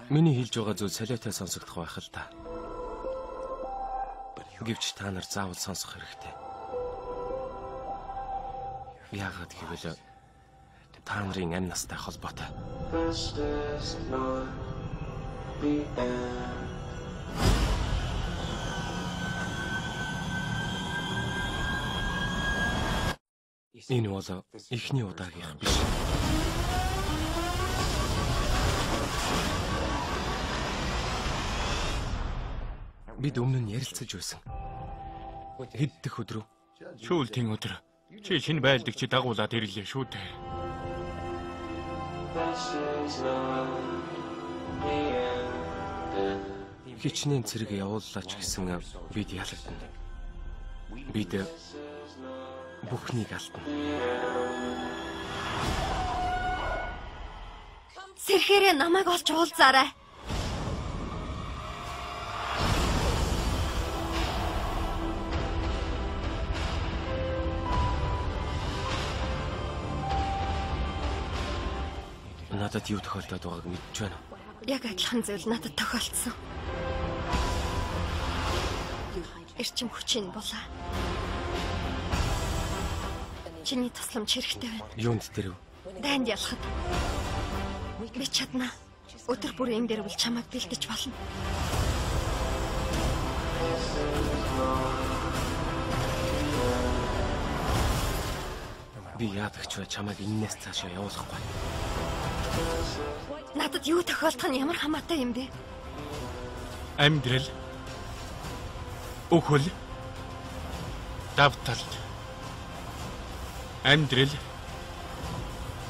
Миний хэлж байгаа зүйл солиотой сонсогдох байх л та. Гэвч та нар заавал сонсох хэрэгтэй. Яагаад гэвэл та нарын амь настай холбоотой. Энэ бол эхний удаагийнх биш. Бид өмнө нь ярилцаж байсан. Хэд дэх өдрөө? Шүүлтийн өдөр. Чи шинэ байлдагч дагуулад ирлээ шүү дээ. Хичнээн цэрэг явууллаа ч гэсэн бид ялагдана. Бид бүхнийг алдна. Сэрхээрээ намайг олж уулзаарай. Надад юу тохиолдоод байгааг мэдэж байна уу? Яг адилхан зүйл надад тохиолдсон. Эрчим хүчин булаа. Чиний тусламж хэрэгтэй байна. Юунд дээр вэ? Дайнд ялахад. Би чадна. Өдөр бүр энэ дээр бол чамайг бэлдэж болно. Би яадаг ч бай чамайг энэнээс цаашаа явуулахгүй. Надад юу тохиолдох нь ямар хамаатай юм бэ? Амьдрал, үхэл, давталт. Амьдрал,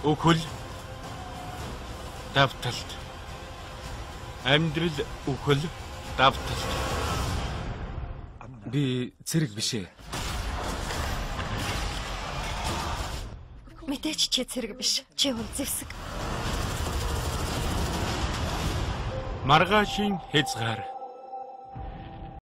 үхэл, давталт. Амьдрал, үхэл, давталт. Би цэрэг биш ээ. Мэдээч чи цэрэг биш. Чи бол зэвсэг. Маргаашийн хязгаар.